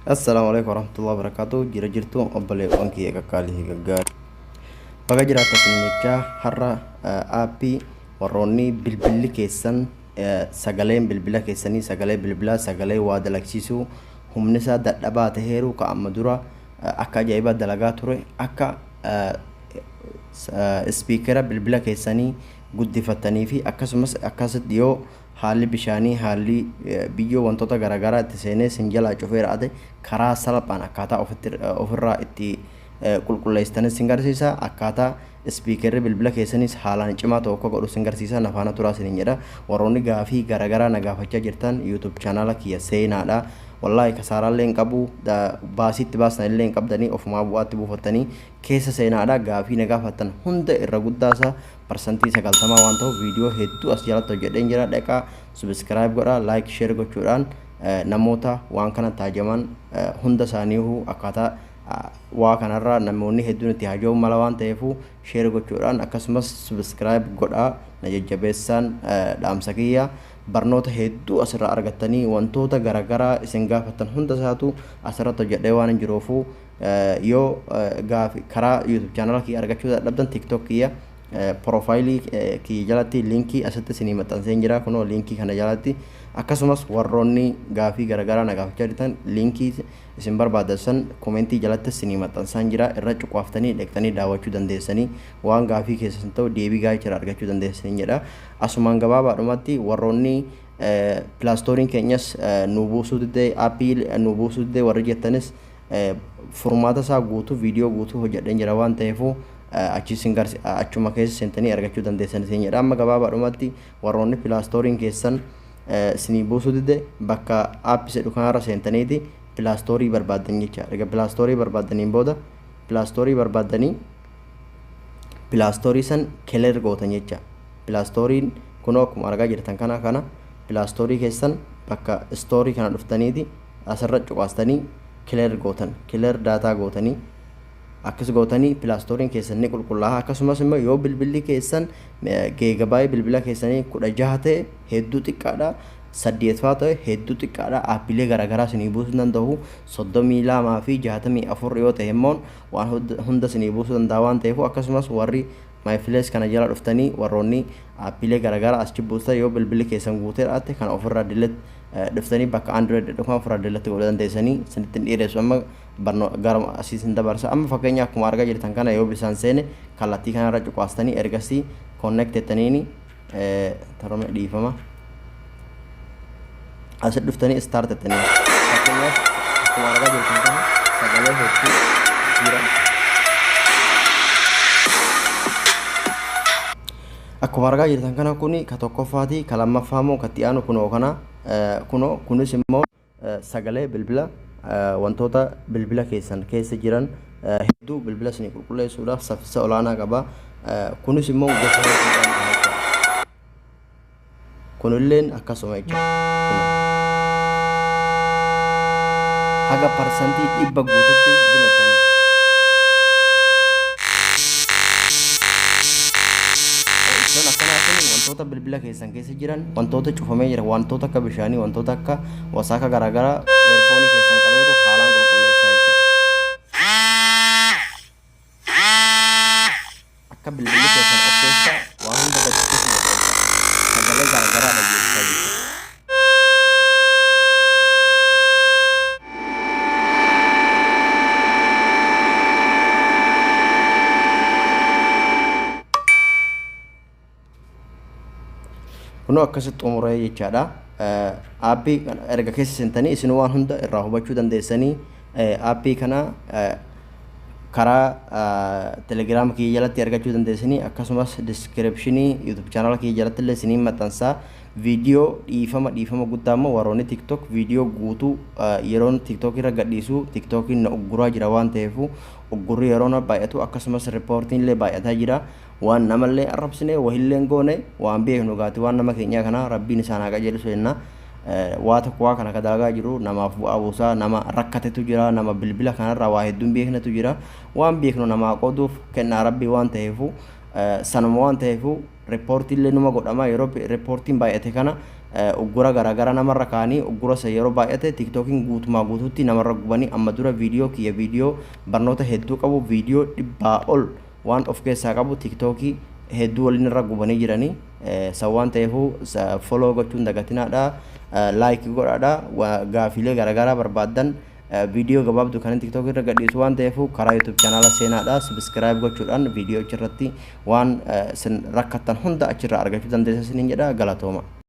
Assalaamu alaikum warahmatullahi wabarakatuh. Jira jirtu obboleewwan kiyya qaqqaalii fi gaggaarii. Baga jiraattan isin jechaa, har'a aappii warroonni bilbilli keessan sagaleen bilbila keessanii, sagalee bilbilaa, sagalee waa dalagsiisuu humni isaa dadhabaa taheeru, ka amma dura akka ajaa'ibaa dalagaa ture, akka speakera bilbila keessanii guddifattanii fi akkasumas akkasitti yoo haalli bishaanii, haalli biyyoo, wantoota garaagaraa itti seenee sin jalaa cufee ra'ate, karaa salphaan akkaataa ofitti ofirraa itti qulqulleessitanis sin garsiisa. Akkaataa speakerri bilbila keessanis haalaan cimaa ta'u akka godhu sin garsiisa. Na faana turaa isiniin jedha. Warroonni gaafii garaagaraa na gaafachaa jirtan, YouTube channela kiyya seenaadha. Wallaahi kasaaraallee hin qabu, baasii itti baastan illee hin qabdanii, ofumaa bu'aatti buufattanii keessa seenaadha. Gaafii na gaafattan hunda irra guddaasaa 90% waan ta'uuf viidiyoo hedduu as jalatti hojjedheen jira. Dhaqaa subscribe godhaa, like, share gochuudhaan namoota waan kana taajaman hunda isaaniihu akkaataa waa kanarraa namoonni hedduun itti haaja'uu mala waan ta'eefu share gochuudhaan akkasumas subscribe godhaa na jajjabeessaan dhaamsa kiyya. Barnoota hedduu asirraa argattanii, wantoota garaagaraa isin gaafattan hunda isaatu asirratti hojjedhee waan hin jiruufu, yoo gaafi karaa YouTube channel kiyya argachuu dadhabdan, TikTok kiyya profileii kiyya jalatti linkii asitti isinii maxxanseen jira, kunoo linkii kana jalatti. Akkasumas warroonni gaafii garaagaraa na gaafachaa jirtan, linkii isin barbaadan san commentii jalatti isinii maxxansaan jira, irra cuqaaftanii dhaqxanii daawwachuu dandeessanii, waan gaafii keessan ta'u deebii gaaricha irraa argachuu dandeessanii jedha. Asumaan gabaabaadhumatti, warroonni Play Storeiin keenyas nu buusuu didee, aappii nu buusuu didee warri jettanis, furmaata isaa guutuu viidiyoo guutuu hojjedheen jira waan ta'eefu achi isin achuma keessa seentanii argachuu dandeessan isin jedha. Amma gabaabaadhumatti, warroonni Play Storeiin keessan isinii buusuu dide, bakka aappii jedhu kanarra seentaniiti Play Storeii barbaaddan jecha. Erga Play Storeii barbaaddaniin booda, Play Storeii barbaaddanii Play Storeii san clear gootan jecha. Play Storeiin kunoo akkuma argaa jirtan kana Play Storeii keessan bakka storeii kana dhuftaniiti asirra cuqaastanii clear gootan, clear data gootanii. Akkas gootanii Play Storeiin keessan ni qulqullaa'a. Akkasumas immoo yoo bilbilli keessan gigabyte bilbila keessanii 16 ta'e hedduu xiqqaadha, 8 faa ta'e hedduu xiqqaadha, aappiilee garaagaraa isinii buusuu danda'u. 32 fi 64 yoo ta'e immoo waan hunda isinii buusuu danda'a waan ta'eef. Akkasumas warri my files kana jala dhuftanii warroonni aappiilee garaagaraa achi buustan, yoo bilbilli keessan guutee dhaatte, kana ofirraa delete dhuftanii bakka Android jedhu ofirraa delete godhuu dandeessanii. Isinitti hin dheeressu, amma barno gara asii isin dabarsa. Amma fakkeenya akkuma argaa jirtan kana, yoo bisaan seene kallattii kanarra cuqaastanii, ergasii connect jettaniini, tarome dhiifama, asitti dhuftanii start jettanii, fakkeenyaaf akkuma argaa jirtan kana sagalee hedduu jira. Akkuma argaa jirtan kana, kuni ka tokkoffaati. Ka lammaffaa immoo ka itti aanu kunoo kana. Kunoo kunis immoo sagalee bilbila, wantoota bilbila keessan keessa jiran hedduu bilbila isinii qulqulleessuudhaaf saffisa olaanaa qaba. Kunis immoo gosa hedduudhaan dhufa jechuudha. Kunilleen akkasuma jechuudha. Haga 100% guututti dibattanii. Iddoon akkanaa kun wantoota bilbila keessan keessa jiran, wantoota cufamee jira, wantoota akka bishaanii, wantoota akka wasaaka garaagaraa earphoneii keessan qabeeru haalaan qulqulleessaa jechuudha. Akka bilbilli keessan of keessa waan hunda gadi cufu godha jechuudha. Sagalee garaagaraa dhageessisaa jechuudha. Kunoo akkasitti xumuree jechaadha. Aappii kana erga keessa seentanii isin waan hunda irraa hubachuu dandeessanii. Aappii kana karaa Telegiraama kiyya jalatti argachuu dandeessanii, akkasumas descriptionii YouTube channela kiyya jalatti illee isiniin maxxansaa. Viidiyoo, dhiifama, dhiifama guddaa, immoo warroonni TikTok viidiyoo guutuu yeroon TikTok irra gadhiisu TikTokiin na ugguraa jira waan ta'eef, uggurri yeroo na baay'atu akkasumas reportiin illee baay'ataa jira. Waan namallee arrabsine wahillee goone waan beeknu gaati, waan nama keenyaa kana rabbiin isaan haa qajeelchu jenna. Waa tokko waa kana ka dalagaa jiru namaaf bu'aa buusaa, nama rakkatetu jira, nama bilbila kanarraa waa hedduun beeknetu jira. Waan beeknu namaa qooduuf kennaa rabbii waan ta'eefu, sanuma waan ta'eefu reportiillee numa godhama. Yeroo reportiin baay'ate kana Uggura garaagaraa namarra kaa'anii, uggura isa yeroo baay'ate TikTokiin guutumaa guutuutti namarra gubanii. Amma dura viidiyoo kiyya, viidiyoo barnoota hedduu qabu, viidiyoo 100 ol waan of keessaa qabu, TikTokii hedduu waliin irra gubanii jiranii. San waan ta'eefuu follow gochuun dagatinaadha, like godhaadha. Gaafiilee garaagaraa barbaaddan, viidiyoo gabaabduu kan TikTok irra gadhiisu waan ta'eefuu, karaa YouTube channel seenaadha. Subscribe gochuudhaan viidiyoo achirratti waan isin rakkattan hunda achirraa argachuu dandeessa isiniin jedha. Galatooma.